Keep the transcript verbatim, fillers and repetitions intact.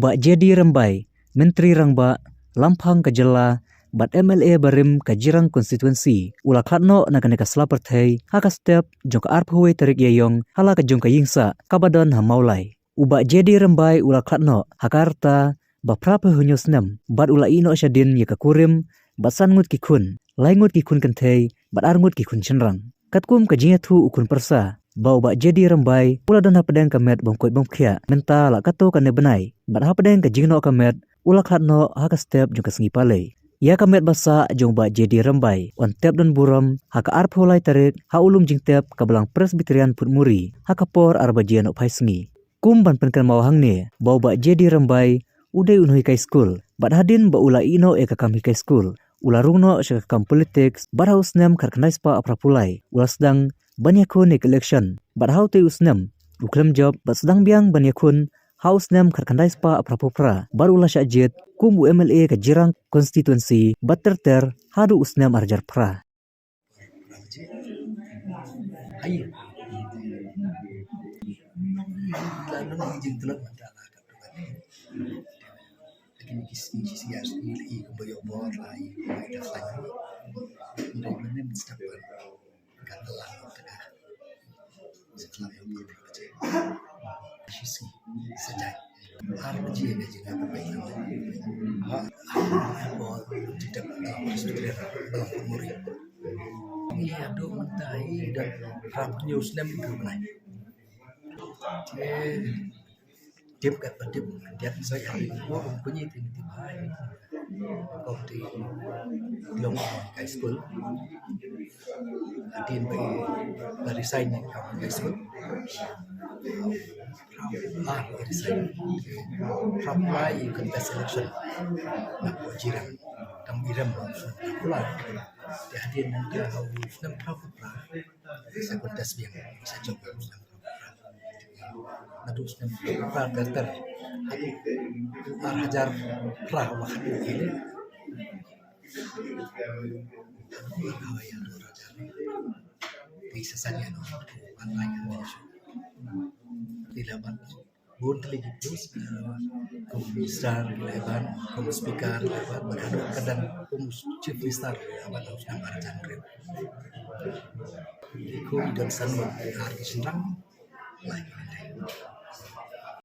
Bah J D Rymbai, Myntri Rangbah, Lamphang ka Jylla, bad M L A barim ka Jirang Constituency, u la khlad noh na kane ka sla pyrthei, ha ka step, jong ka arphew wei tarik Ïaïong, ha la ka jong ka ïing sah, kaba don ha Mawlai. U Bah J D Rymbai u la khlad noh, ha ka rta, ba phra phew hynñiew snem, bad u la ïeh noh shadien ïa ka kurim, bad san ngut ki khun, lai ngut ki khun kynthei, bad ar ngut ki khun shynrang. Katkum ka jingïathuh u khun pyrsa, ba u Bah J D Rymbai, u la don hapdeng ka met bym koit bym khiah, mynta la kato kane bnai, bad hapdeng ka jingnoh ka met, u la khlad noh ha ka step jong ka sngi Palei. Ïa ka met ba sah jong u Bah J D Rymbai, yn tep don burom, ha ka arphew lai tarik, ha u lum jingtep, ka Balang Presbyterian Phutmuri, ha ka por ar baje nohphai sngi. Kum ban pynkynmaw hangne, ba u Bah J D Rymbai, u dei u nonghikai skul, bad hadien ba u la ïeh noh ïa ka kam hikai skul, u la rung noh sha ka kam politics, bad ha u snem khatkhyndai spah phra phew lai, u la sdang, ban ïakhun ïa ka election, bad ha utei u snem, u khlem jop, bad sdang biang ban ïakhun, ha u snem khatkhyndai spah phra phew phra, bad u la shah jied, kum u M L A ka Jirang Constituency, bad ter ter, haduh u snem ar hajar phra. Ai. La nang jingtlot mynta la ka tu kan. Lakin ki sngi shi sngi ar sngi la i kumba ïoh bor la i kumba i da khlaiñ. Ndai mynnin step kan. Kan la ka ka. Setlak ïoh bor ka je. Shi sngi sa jai. Ar baje ka jingïakhun. Ha, ha, ha, bor jingtep da student Balang Phutmuri. Ïa, haduh mynta i da phra phew hynñiew snem ka bnai. Te tip kat ba tip, tip sa ïa ko, ko ni tin tip hai. Ko ti long high school. Hadien ba i la resign ïa ka high school. Ah, resign. Phra phew lai i contest election. Na ko Jirang. Tang i rem ba apply. Te hadien nangta ha u snem phra phew phra. Sa contest biang. Sa jop ha u snem phra phew phra. Naduh u snem phra phew phra ter ter. Haduh ar hajar phra wa haduh kine. Haduh ar hajar. Te sa san ïa no. Ban lai ka issue. Te la ban bun tylli ki post, eh, kum minister ki la ban, kum speaker ki la ban, bad haduh ka dang kum chief minister ki la ban ha u snem ar hajar hynriew. Te kum i don san ngut ar ki shynrang, lai ki kynthei.